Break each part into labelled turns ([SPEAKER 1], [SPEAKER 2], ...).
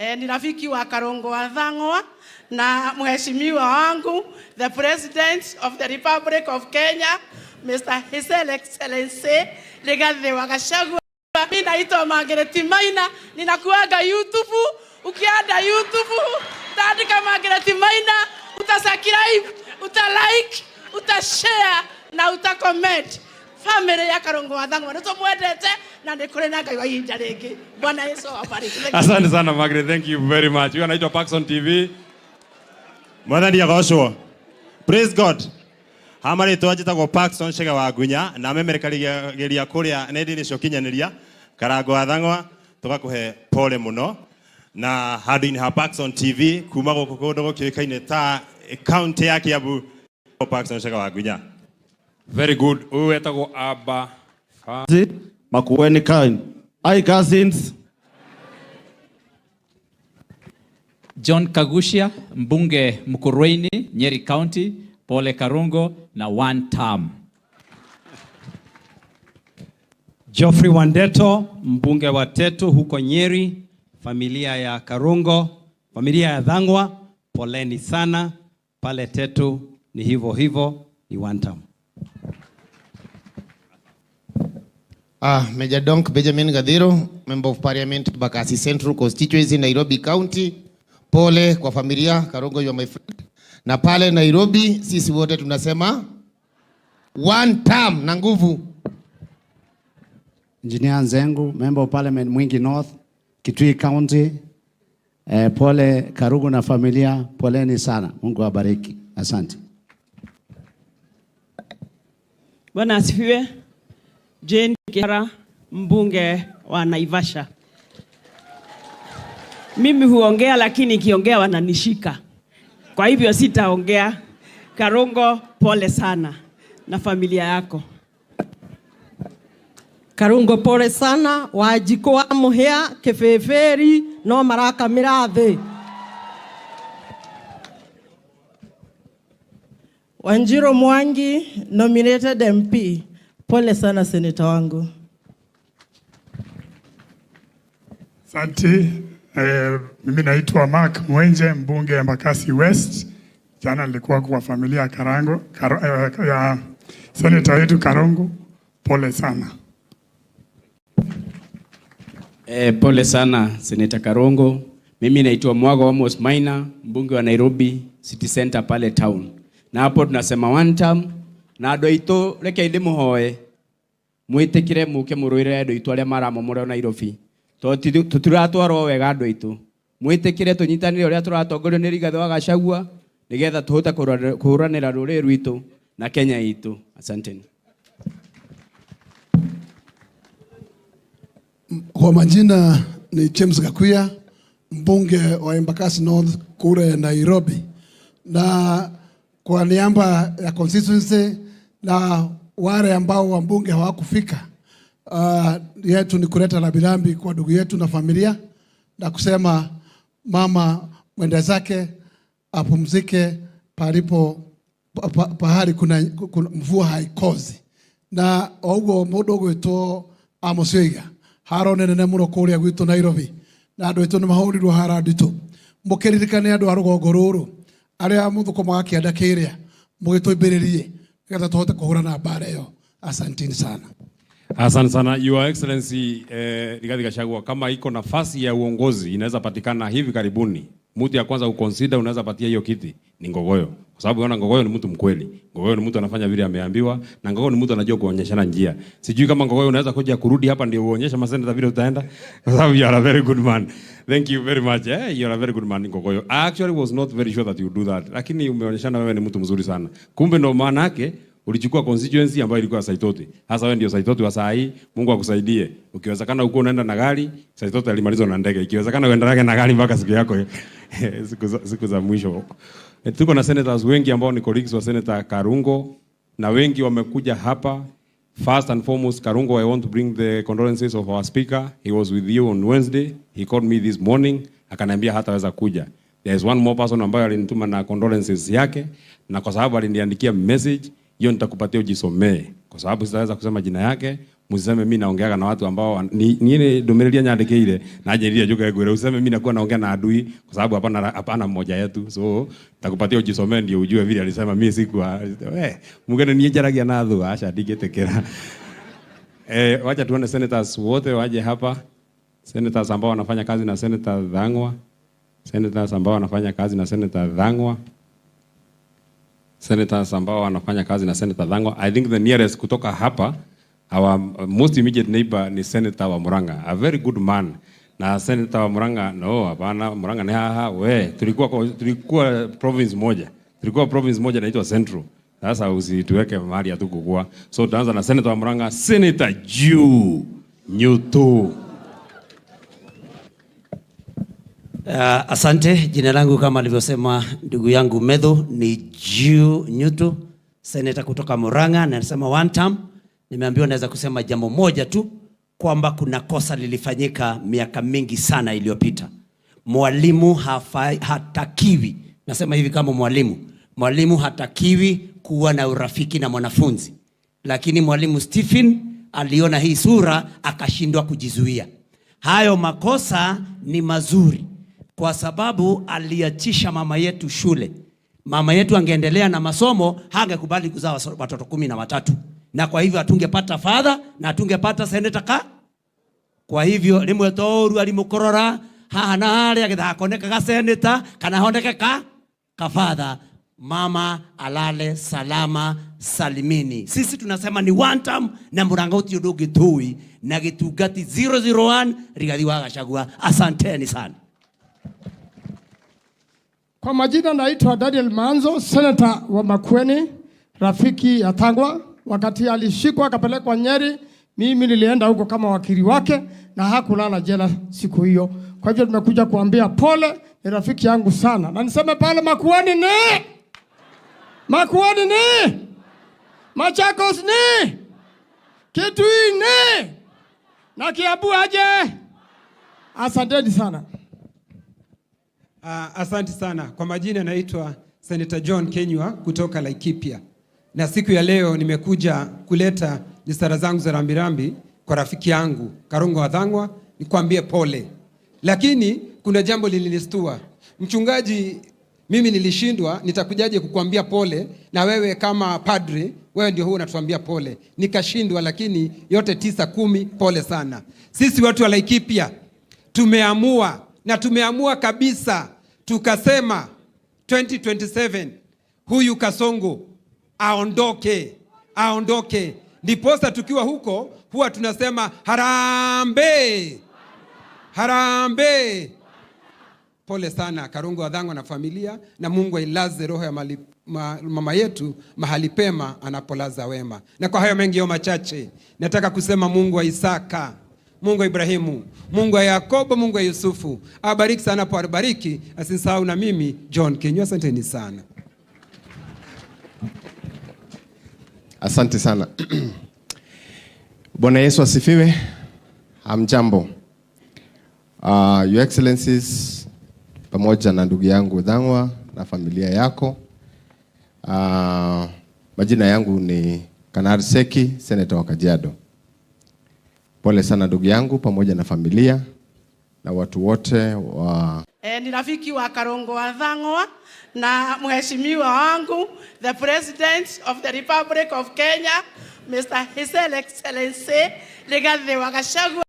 [SPEAKER 1] Ni rafiki wa Karungo wa Thang'wa na mheshimiwa wangu the President of the Republic of Kenya, Mr. His Excellency Rigathi wa Gachagua. Mimi naitwa Margaret Maina, ninakuaga YouTube. Ukienda YouTube utaandika Margaret Maina, utasubscribe, utalike, utashare na utacomment. Family ya Karungo wa Thang'wa nĩtũmwendete na nĩ kũrĩ na Ngai wa ihinda rĩngĩ. Bwana Yesu awabariki. Thank you.
[SPEAKER 2] Asante sana, Margaret, thank you very much. Huyu anaitwa Paxson TV.
[SPEAKER 3] Mwathani agocwo. Praise God. Ha marĩtwa njĩtagwo Paxson Chege wa Ngunya na memerekanagĩria kũrĩa nenda-inĩ cia ũkinyanĩria Karango wa Thang'wa, tũgakũhe pole mũno na handũ-inĩ ha Paxson TV kuma gũkũ kũndũ gũkĩũĩkaine ta county ya Kiambu. Paxson Chege wa Ngunya.
[SPEAKER 2] Very good. Huyu wetagwo Abba.
[SPEAKER 4] Makueni kind. Hi, cousins.
[SPEAKER 5] John Kaguchia, mbunge Mukurweini, Nyeri County, pole Karungo na one term.
[SPEAKER 6] Geoffrey Wandeto, mbunge wa Tetu huko Nyeri, familia ya Karungo, familia ya Thang'wa, poleni sana. Pale Tetu ni hivyo hivyo, ni one term.
[SPEAKER 7] Major Donk Benjamin Gathiro, Member of Parliament, Bakasi Central Constituency, Nairobi County. Pole kwa familia Karungo, you are my friend. Na pale Nairobi sisi wote tunasema one term na nguvu.
[SPEAKER 8] Engineer Nzengu, Member of Parliament, Mwingi North, Kitui County. Pole Karungo na familia, poleni sana. Mungu awabariki. Asante.
[SPEAKER 9] Bwana asifiwe. Jane Kihara, mbunge wa Naivasha. Mimi huongea lakini nikiongea wananishika. Kwa hivyo sitaongea. Karungo, pole sana na familia yako.
[SPEAKER 10] Karungo, pole sana. Wanjikũ wa Mũhĩa kĩbĩbĩri no marakamĩra thĩ.
[SPEAKER 1] Wanjiru Mwangi, nominated MP. Pole sana, seneta wangu.
[SPEAKER 11] Asante. Mimi naitwa Mark Mwenje, mbunge Embakasi West. Jana nilikuwa kwa familia ya Karango, ya seneta wetu Karungo. Pole sana.
[SPEAKER 12] Pole sana, Seneta Karungo. Mimi naitwa Mwago Amos Maina, mbunge wa Nairobi City Center pale town. Na hapo tunasema one term na andũ aitũ reke ndĩmũhoe mwĩtĩkĩre mũke mũrũĩrĩre andũ aitũ arĩa maramomorwo Nairobi, tondũ tũtiratwarwo wega andũ aitũ. Mwĩtĩkĩre tũnyitanĩre ũrĩa tũratongorio nĩ Rigathĩ wa Gachagua nĩgetha tũhote kũhũranĩra rũrĩrĩ rwitũ na Kenya itũ. Asanteni.
[SPEAKER 13] Kwa majina ni James Gakuya, mbunge wa Embakasi North kule Nairobi, na kwa niaba ya constituency na wale ambao wabunge hawakufika, yetu ni kuleta rambirambi kwa ndugu yetu na familia na kusema mama mwenda zake apumzike palipo pahali kuna mvua haikozi. Na oguo mundu ugwitwo Amos Waiga haro nene muno kuria gwitu Nairobi, na andu aitu ni mahurirwo hara nditu. Mukiririkane andu a rugongo ruru aria muthukumaga kianda kiria mugituimbiririe nigetha tuhote kuhurana mbara iyo. Asanteni sana.
[SPEAKER 2] Asante sana, Your Excellency, Rigathi Gachagua, kama iko nafasi ya uongozi inaweza patikana hivi karibuni, mtu ya kwanza kuconsider unaweza patia hiyo kiti ni Ngogoyo. Kwa sababu unaona Ngogoyo ni mtu mkweli. Ngogoyo ni mtu anafanya vile ameambiwa na Ngogoyo ni mtu anajua kuonyeshana njia. Sijui kama Ngogoyo unaweza kuja kurudi hapa ndio uonyeshe maseneta vile utaenda. Kwa sababu you are a very good man. Thank you very much. You are a very good man, Ngogoyo. I actually was not very sure that you would do that. Lakini umeonyeshana wewe ni mtu mzuri sana. Kumbe ndo maana yake ulichukua constituency ambayo ilikuwa Saitoti. Sasa wewe ndio Saitoti wa saa hii. Mungu akusaidie. Ukiwezekana uko unaenda na gari, Saitoti alimalizwa na ndege. Ikiwezekana uendelee na gari mpaka siku yako siku za mwisho. Tuko na senators wengi ambao ni colleagues wa Senator Karungo na wengi wamekuja hapa. First and foremost, Karungo, I want to bring the condolences of our speaker. He was with you on Wednesday. He called me this morning, akaniambia hataweza kuja. There is one more person ambaye alinituma na condolences yake, na kwa sababu aliniandikia message, hiyo nitakupatia ujisomee. Kwa sababu sitaweza kusema jina yake. Mseme mimi naongeaga na watu ambao ni ni ndumirĩria nyandĩkĩire na njĩrire njuke ngwĩre useme mimi nakuwa naongea na adui kwa sababu hapana hapana mmoja yetu. So takupatia ujisomee ndio ujue vile alisema mimi sikuwa mugene niĩ njaragia na thũ aca ndingĩtĩkĩra. Wacha tuone senators wote waje hapa. Senators ambao wanafanya kazi na Senator Thang'wa. Senators ambao wanafanya kazi na Senator Thang'wa. Senators ambao wanafanya kazi na Senator Thang'wa. I think the nearest kutoka hapa, our most immediate neighbor ni Senator wa Murang'a, a very good man. Na Senator wa Murang'a, no, hapana, Murang'a ni haha, we, tulikuwa province moja. Tulikuwa province moja inaitwa Central. Sasa usituweke mahali hatukukuwa. So tutaanza na Senator wa Murang'a, Senator Joe Nyutu.
[SPEAKER 14] Asante. Jina langu kama alivyosema ndugu yangu Medho ni Joe Nyutu, seneta kutoka Murang'a, na nasema one term. Nimeambiwa naweza kusema jambo moja tu kwamba kuna kosa lilifanyika miaka mingi sana iliyopita. Mwalimu hatakiwi, nasema hivi kama mwalimu, mwalimu hatakiwi kuwa na urafiki na mwanafunzi, lakini mwalimu Stephen aliona hii sura akashindwa kujizuia. Hayo makosa ni mazuri kwa sababu aliachisha mama yetu shule. Mama yetu angeendelea na masomo hangekubali kuzaa watoto 13, na kwa hivyo hatungepata father na hatungepata senator ka. Kwa hivyo rimwe toru alimukorora haha na haria getha hakonekaga senator kana honeke ka father. Mama alale salama salimini. Sisi tunasema ni one term na Murang'a uti undu ngitui na gitungati 001 Rigathi wa Gachagua. Asanteni sana.
[SPEAKER 15] Kwa majina naitwa Daniel Manzo, senator wa Makueni, rafiki ya Thang'wa. Wakati alishikwa akapelekwa Nyeri, mimi nilienda huko kama wakili wake na hakulala jela siku hiyo. Kwa hivyo tumekuja kuambia pole, ni rafiki yangu sana. Na niseme pale Makueni ni Makueni ni Machakos ni Kitui ni na Kiambu aje. Asanteni sana.
[SPEAKER 16] Asante sana. Kwa majina naitwa Senator John Kenywa kutoka Laikipia. Na siku ya leo nimekuja kuleta nisara zangu za rambirambi kwa rafiki yangu Karungo wa Thang'wa, nikwambie pole. Lakini kuna jambo lilinistua. Mchungaji, mimi nilishindwa, nitakujaje kukuambia pole na wewe kama padre, wewe ndio huwa unatuambia pole. Nikashindwa, lakini yote 9 10, pole sana. Sisi watu wa Laikipia tumeamua, na tumeamua kabisa, tukasema 2027 huyu Kasongo aondoke, aondoke. Ndiposa tukiwa huko huwa tunasema harambee, harambee. Pole sana Karungo wa Thang'wa na familia, na Mungu ailaze roho ya mama yetu mahali pema anapolaza wema. Na kwa hayo mengi au machache, nataka kusema Mungu wa Isaka, Mungu wa Ibrahimu, Mungu wa Yakobo, Mungu wa Yusufu abariki sana hapo, abariki, asisahau na mimi John Kinyua. Asanteni sana.
[SPEAKER 17] Asante sana. Bwana Yesu asifiwe. Hamjambo. Your Excellencies, pamoja na ndugu yangu Thang'wa na familia yako. Majina yangu ni Kanar Seki, Senator wa Kajiado. Pole sana ndugu yangu pamoja na familia na watu wote wa
[SPEAKER 1] Ni rafiki wa Karungo wa Thang'wa na mheshimiwa wangu the President of the Republic of Kenya Mr. His Excellency Rigathi wa Gachagua.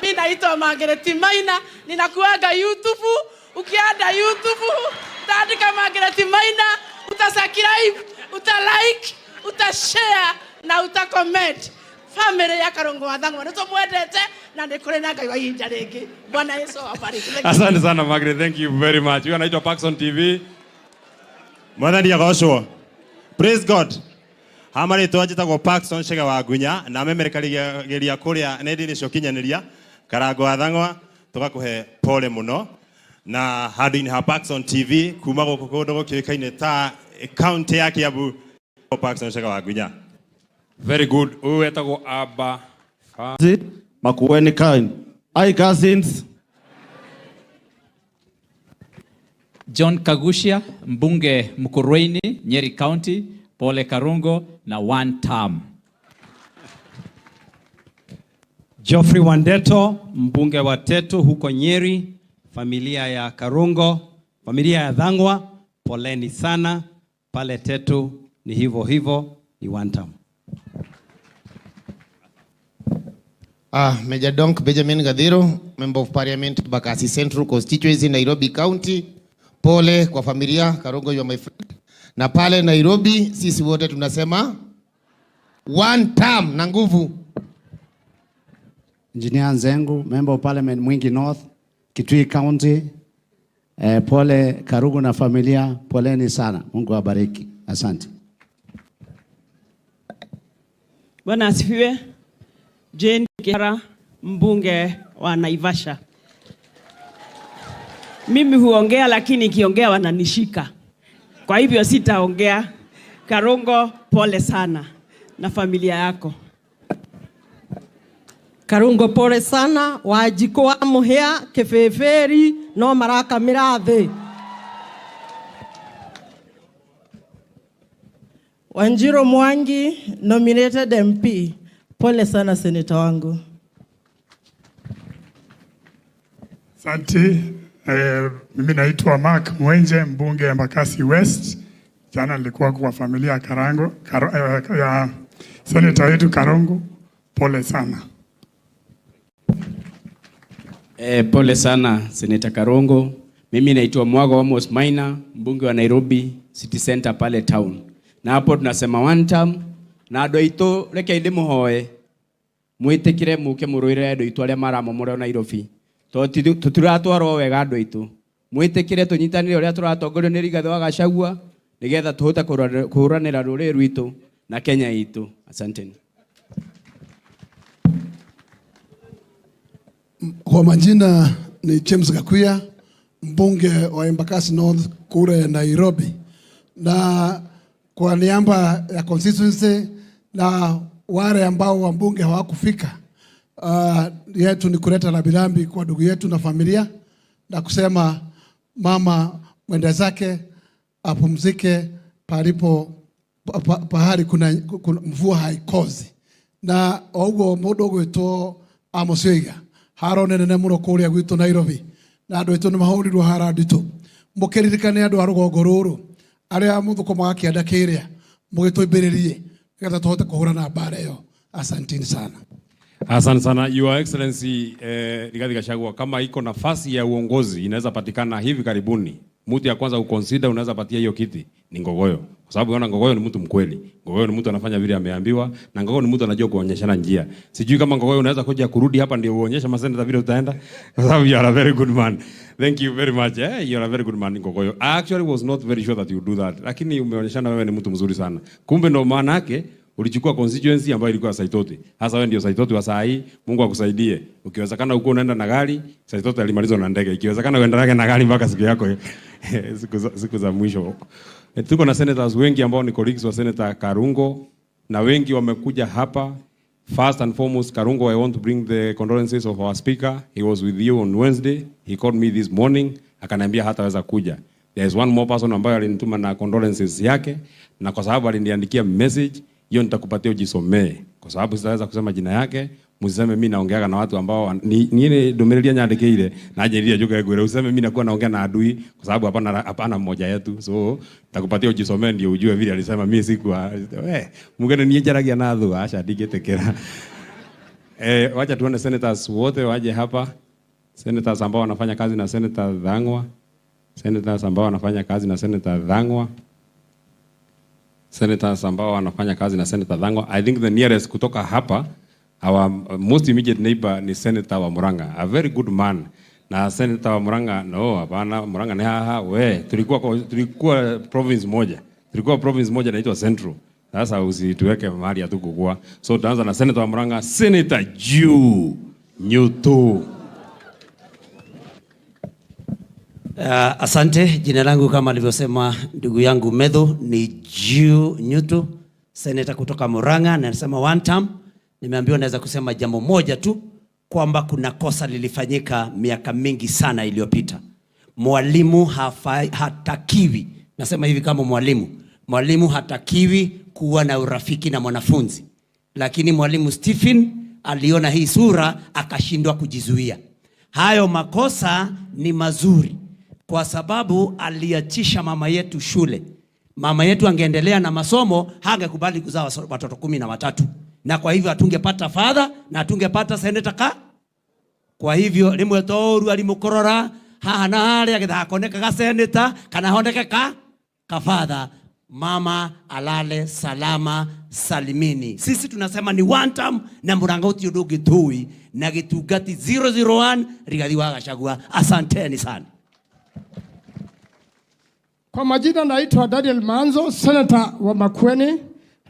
[SPEAKER 1] Mimi naitwa Margaret Maina, ninakuaga YouTube. Ukienda YouTube utaandika Margaret Maina, utasubscribe, utalike, utashare na utacomment. Family ya Karungo wa Thang'wa nĩtũmwendete na nĩ kũrĩ na Ngai wa ihinda rĩngĩ. Bwana Yesu awabariki. Thank you.
[SPEAKER 2] Asante sana Margaret, thank you very much. Huyu anaitwa Paxson TV.
[SPEAKER 3] Mwathani agocwo. Praise God. Hama rĩtwa njĩtagwo Paxson Chege wa Ngunya na memerekarĩria kũrĩa nenda-inĩ cia ũkinyanĩria Karango wa Thang'wa, tũgakũhe pole mũno na handũ-inĩ ha Paxson TV kuma gũkũ kũndũ gũkĩũĩkaine ta county ya Kiambu. Paxson Chege wa Ngunya.
[SPEAKER 2] Very good. Huyu wetagwo Abba.
[SPEAKER 4] Makueni kind. Hi cousins.
[SPEAKER 5] John Kaguchia, mbunge Mukurweini, Nyeri County, pole Karungo na one term.
[SPEAKER 6] Geoffrey Wandeto, mbunge wa Tetu huko Nyeri, familia ya Karungo, familia ya Thang'wa, poleni sana. Pale Tetu ni hivyo hivyo, ni one term.
[SPEAKER 7] Major Donk Benjamin Gadhiro, Member of Parliament, Bakasi Central Constituency, Nairobi County. Pole kwa familia Karungo, you are my friend. Na pale Nairobi sisi wote tunasema one term na nguvu.
[SPEAKER 8] Engineer Nzengu, Member of Parliament Mwingi North, Kitui County. Pole Karugu na familia, poleni sana. Mungu awabariki. Asante.
[SPEAKER 9] Bwana asifiwe. Jane Kihara, mbunge wa Naivasha. Mimi huongea lakini ikiongea wananishika, kwa hivyo sitaongea. Karungo, pole sana na familia yako.
[SPEAKER 10] Karungo pole sana. Wanjikũ wa Mũhĩa Kĩbĩbĩri no marakamĩra thĩ.
[SPEAKER 18] Wanjiro Mwangi, nominated MP. Pole sana seneta wangu.
[SPEAKER 11] Asante. Mimi naitwa Mark Mwenje, mbunge Embakasi West. Jana nilikuwa kwa familia ya Karango, ya seneta wetu Karongo. Pole sana.
[SPEAKER 12] Pole sana Seneta Karongo. Mimi naitwa Mwago Amos Maina, mbunge wa Nairobi City Center pale town. Na hapo tunasema one term na andu aitu reke ndimuhoe mwitikire muke muruire andu aitu aria maramomoreo Nairobi. Tutiratwarwo wega andu aitu. Mwitikire tunyitanire uria turatongorio ni Rigathi wa Gachagua nigetha tuhote kuhuranira ruriri rwitu na Kenya itu. Asanteni.
[SPEAKER 13] Kwa majina ni James Gakuya, mbunge wa Embakasi North kule Nairobi, na kwa niaba ya constituency na wale ambao wabunge hawakufika, yetu ni kuleta rambirambi kwa ndugu yetu na familia na kusema mama mwenda zake apumzike palipo pahali kuna mvua haikozi. Na oguo mundu ugwitwo Amos Waiga haro nene muno kuria gwitu Nairobi, na andu aitu ni mahurirwo hara nditu. Mukiririkane andu a rugongo ruru aria muthukumaga kianda kiria, mugituimbiririe nigetha tuhote kuhurana mbara iyo. Asanteni sana.
[SPEAKER 2] Asante sana Your Excellency. Rigathi Gachagua, kama iko nafasi ya uongozi inaweza patikana hivi karibuni, mtu ya kwanza uconsider unaweza patia hiyo kiti ni Ngogoyo, kwa sababu unaona Ngogoyo ni mtu mkweli. Ngogoyo ni mtu anafanya vile ameambiwa, na Ngogoyo ni mtu anajua kuonyeshana njia. Sijui kama Ngogoyo unaweza kuja kurudi hapa ndio uonyeshe maseneta vile utaenda, kwa sababu you are a very good man. Thank you very much. You are a very good man Ngogoyo. I actually was not very sure that you do that, lakini umeonyeshana wewe ni mtu mzuri sana. Kumbe ndo maana yake ulichukua constituency ambayo ilikuwa Saitoti. Sasa wewe ndio Saitoti wa saa hii. Mungu akusaidie. Ukiwezekana uko unaenda na gari, Saitoti alimalizwa na ndege. Ikiwezekana uendelee na gari mpaka siku yako siku za mwisho. Tuko na senators wengi ambao ni colleagues wa Senator Karungo na wengi wamekuja hapa. First and foremost, Karungo, I want to bring the condolences of our speaker. He was with you on Wednesday. He called me this morning, akaniambia hataweza kuja. There is one more person ambaye alinituma na condolences yake, na kwa sababu aliniandikia message hiyo nitakupatia ujisomee, kwa sababu sitaweza kusema jina yake. Msiseme mimi naongeaga na watu ambao ni ile ndumirĩria nyandĩkĩire na njĩrire njuke ngwĩre, useme mimi nakuwa naongea na adui, kwa sababu hapana mmoja yetu. So nitakupatia ujisomee ndio ujue vile alisema. Mimi sikuwa mugene niĩ njaragia na thũ, acha ndingĩtĩkĩra. Wacha tuone senators wote waje hapa, senators ambao wanafanya kazi na Senator Thang'wa, senators ambao wanafanya kazi na Senator Thang'wa, senators ambao wanafanya kazi na Senator Thang'wa. I think the nearest kutoka hapa, our most immediate neighbor ni Senator wa Murang'a, a very good man. Na Senator wa Murang'a, no, hapana, Murang'a ni haha, we, tulikuwa province moja. Tulikuwa province moja inaitwa Central. Sasa usituweke mahali hatukukua. So tutaanza na Senator wa Murang'a, Senator Jew Nyutu.
[SPEAKER 14] Asante. Jina langu kama alivyosema ndugu yangu Medho ni Jew Nyutu, senator kutoka Murang'a, na nasema one term. Nimeambiwa naweza kusema jambo moja tu, kwamba kuna kosa lilifanyika miaka mingi sana iliyopita. Mwalimu hatakiwi, nasema hivi kama mwalimu, mwalimu hatakiwi kuwa na urafiki na mwanafunzi. Lakini mwalimu Stephen Aliona hii sura akashindwa kujizuia. Hayo makosa ni mazuri kwa sababu aliachisha mama yetu shule. Mama yetu angeendelea na masomo, hangekubali kuzaa watoto 13, na kwa hivyo hatungepata father na hatungepata senator ka. Kwa hivyo rimwe toru alimukorora haha na haria getha hakoneka senator kana honeke ka father. Mama alale salama salimini. Sisi tunasema ni one term na murango uti undu gitui na gitungati 001 Rigathi wa Gachagua. Asanteni sana.
[SPEAKER 15] Kwa majina naitwa Daniel Manzo, senator wa Makueni,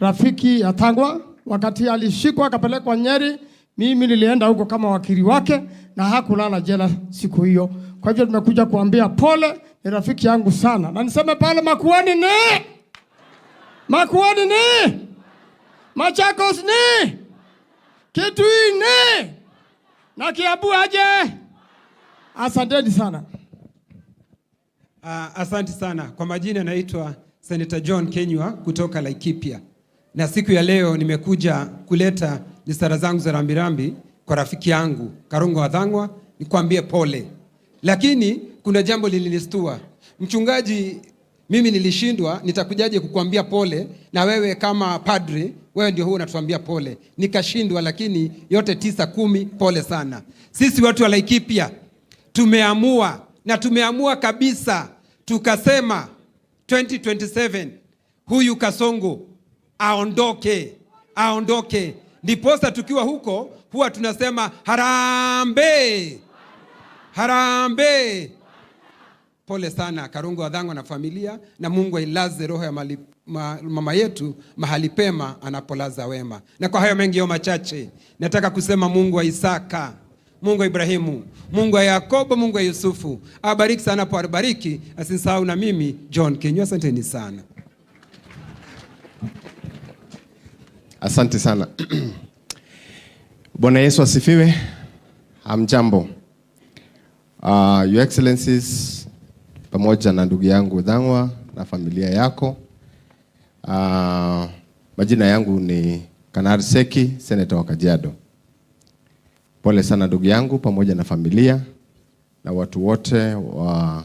[SPEAKER 15] rafiki ya Thang'wa. Wakati alishikwa akapelekwa Nyeri, mimi nilienda huko kama wakili wake na hakulala jela siku hiyo. Kwa hivyo tumekuja kuambia pole, ni rafiki yangu sana. Na niseme pale Makueni ni Makueni ni Machakos ni Kitui ni na Kiambu aje. Asanteni sana.
[SPEAKER 16] Asante sana. Kwa majina naitwa Senator John Kenywa kutoka Laikipia, na siku ya leo nimekuja kuleta nisara zangu za rambirambi kwa rafiki yangu Karungo wa Thang'wa, nikwambie pole. Lakini kuna jambo lilinistua mchungaji, mimi nilishindwa, nitakujaje kukuambia pole na wewe kama padri, wewe ndio huwa unatuambia pole. Nikashindwa, lakini yote 9 10, pole sana. Sisi watu wa Laikipia tumeamua na tumeamua kabisa, tukasema 2027 huyu Kasongo aondoke, aondoke. Ndiposa tukiwa huko huwa tunasema harambee, harambee. Pole sana Karungo wa Thang'wa na familia, na Mungu ailaze roho ya mama yetu mahali pema anapolaza wema. Na kwa hayo mengi au machache, nataka kusema Mungu wa Isaka, Mungu wa Ibrahimu, Mungu wa Yakobo, Mungu wa Yusufu abariki sana hapo, abariki, asisahau na mimi John Kinyua. Asanteni sana.
[SPEAKER 17] Asante sana. Bwana Yesu asifiwe. Hamjambo. Your Excellencies, pamoja na ndugu yangu Thang'wa na familia yako. Majina yangu ni Kanar Seki, Senator wa Kajiado. Pole sana ndugu yangu pamoja na familia na watu wote wa